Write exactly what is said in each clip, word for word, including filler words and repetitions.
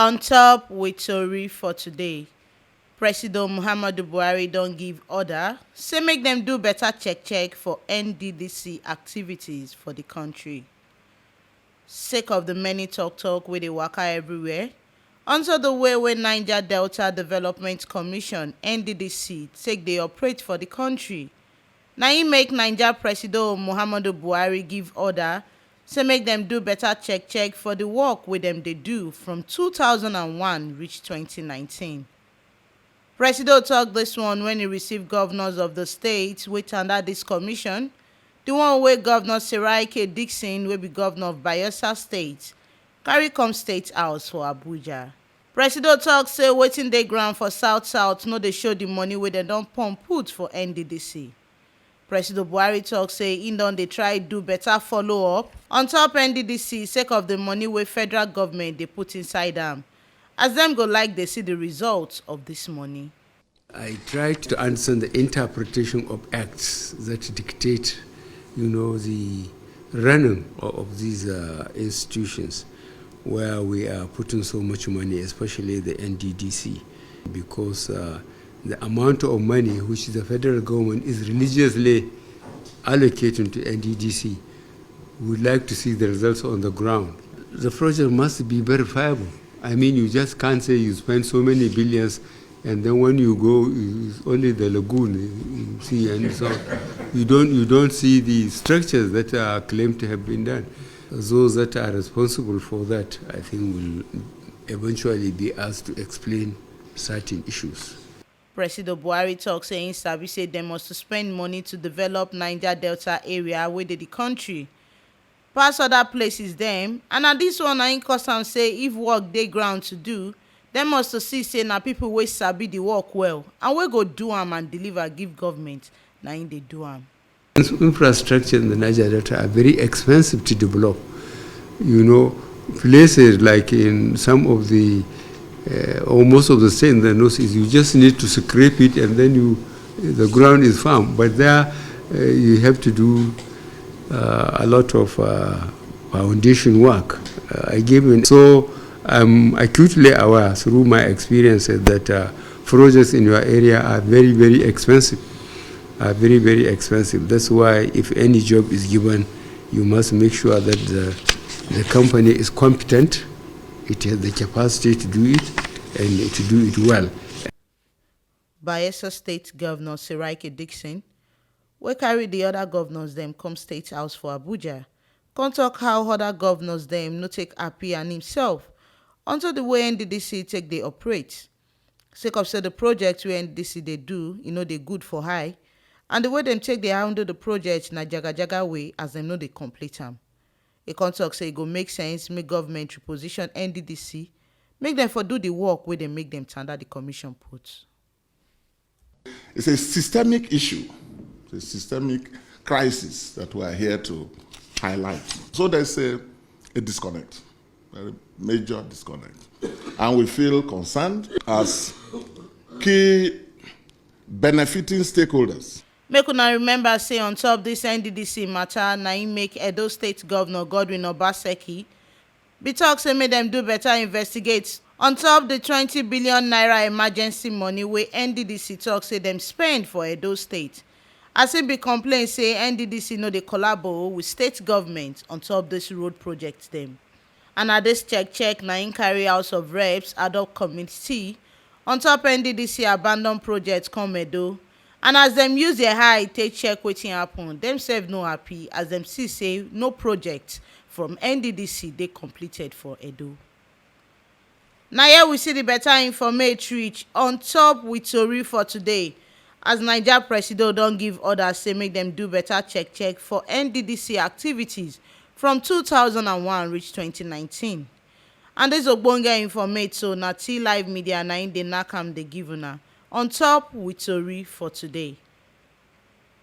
On top with tori for today, President Muhammadu Buhari don give order say make dem do better check check for N D D C activities for the country. Sake of the many talk talk wey dey waka everywhere, unto the way wey Niger Delta Development Commission, N D D C, take dey operate for the country, na im make Niger Presido Muhammadu Buhari give order say make dem do better check check for the work wey dem dey do from two thousand and one reach twenty nineteen. Presido talk this one when he receive governors of the states wey tanda this commission, the one wey Governor Seraike Dixon, wey be governor of Bayelsa State, carry come State House for Abuja. Presido talk say wetin dey ground for South South no dey show the money wey dem don pump put for N D D C. Presido Buhari talk say im don dey try do better follow up on top N D D C sake of the money wey federal government dey put inside am, as dem go like dey see the result of this money. I try to understand the interpretation of acts that dictate, you know, the running of, of these uh, institutions where we are putting so much money, especially the N D D C, because uh, the amount of money which the federal government is religiously allocating to N D D C, we would like to see the results on the ground. The project must be verifiable. I mean, you just can't say you spend so many billions and then when you go, it's only the lagoon you see, and so you don't you don't see the structures that are claimed to have been done. Those that are responsible for that, I think, will eventually be asked to explain certain issues. Presido Buhari talk say im sabi say dem must to spend money to develop Niger Delta area wey dey the country pass other places dem, and na this one na im cause am say if work dey ground to do, dem must to see say na people wey sabi the work well and wey go do am and deliver give government na im dey do am. Infrastructure in the Niger Delta are very expensive to develop. You know, places like in some of the uh, or most of the state in the northeast, you just need to scrape it, and then you the ground is firm. But there, uh, you have to do uh, a lot of uh, foundation work. Uh, I give in. So I'm acutely aware through my experiences that uh, projects in your area are very, very expensive. Are very, very expensive. That's why if any job is given, you must make sure that the, the company is competent, it has the capacity to do it, and to do it well. Bayelsa State Governor Seraike Dixon, wey carry the other governors dem come State House for Abuja, come talk how other governors dem no take happy and himself unto the way N D D C take dey operate. Sake of say the project wey N D D C dey do, e no dey good for high, and the way dem take dey handle the project na jaga jaga way as dem no dey complete am. E come talk say e go make sense make government reposition N D D C, make dem for do the work wey dem make dem tanda the commission put. It's a systemic issue, it's a systemic crisis that we are here to highlight. So there's a, a disconnect, a major disconnect. And we feel concerned as key benefiting stakeholders. Make una remember say on top this N D D C matter, na im make Edo State Governor Godwin Obaseki be talk say make dem do better investigate on top the twenty billion naira emergency money wey N D D C talk say dem spend for Edo State. As im be complain say N D D C no dey collabo with state government on top this road project dem. And na this check check na im carry House of Reps ad hoc committee on top N D D C abandoned project come Edo. And as dem use their eye take check wetin happen, dem sef no happy as dem see say no project from N D D C dey completed for Edo. Na here we see the better informate reach on top with tori for today, as Naija Presido don give order say make dem do better check check for N D D C activities from two thousand and one reach twenty nineteen. And this ogbonge informate so na T Live Media na im dey knack am dey give una on top with tori for today.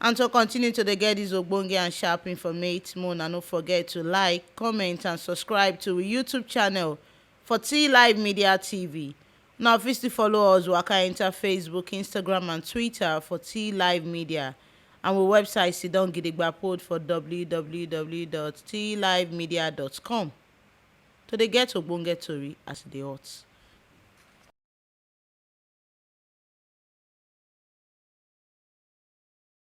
And to continue to dey get this ogbonge and sharp informate, mo una no forget to like, comment and subscribe to we YouTube channel for T Live Media T V. Now fit still follow us waka enter Facebook, Instagram and Twitter for T Live Media. And we website sit down gidigba put for w w w dot t live media dot com. to dey get ogbonge tori as e dey hot.